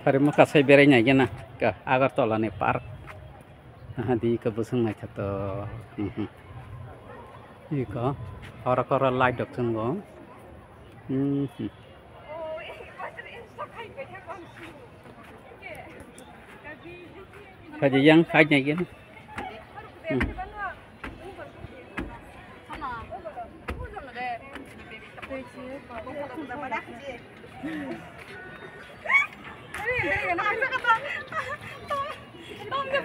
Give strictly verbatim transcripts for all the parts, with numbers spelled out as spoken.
Hari mo kasai berai nai gana ka Agartala ni park. Aha di ka busung nai khato. Mhm. Iko oro koro light dok chungo. Mhm. Kaji yang khai nai gana. Hmm.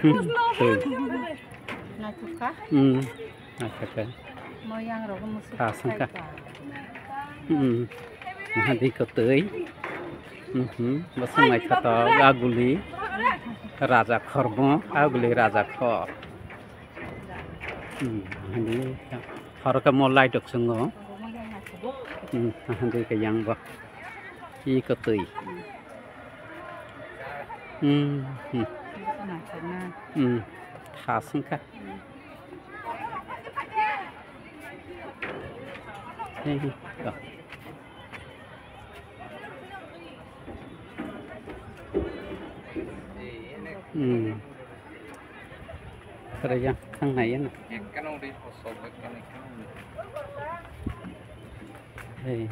Hmm. Naithok kha? Hmm. Naithok kha. Mo yang rok musu. Kha sangkha. Hmm. Naha di kotoi. Mhm. Bosong naithotok aguli. Raja khormo aguli raja khor. Hmm. Naha di khorokhe mo light rok chwngo. Hmm. Naha di khe yang bo. I kotoi. Hmm. Hmm. Hmm. Kha sangkha. Hey, oh. Hmm. Kharaya, thang nai ya na. Hey.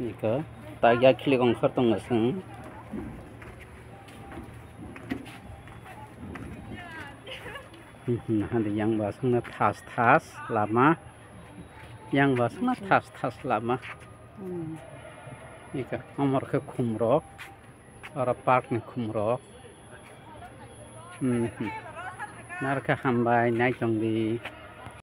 Niko, ta ya khili kong khar tong asung. Hmm, hadi yang basung na thas thas lama. Yang basung na thas thas lama. Hmm. Ika, amor khe khumrok. Oro park ni khumrok. Hmm, hmm. Narkha hambai, nai tong di.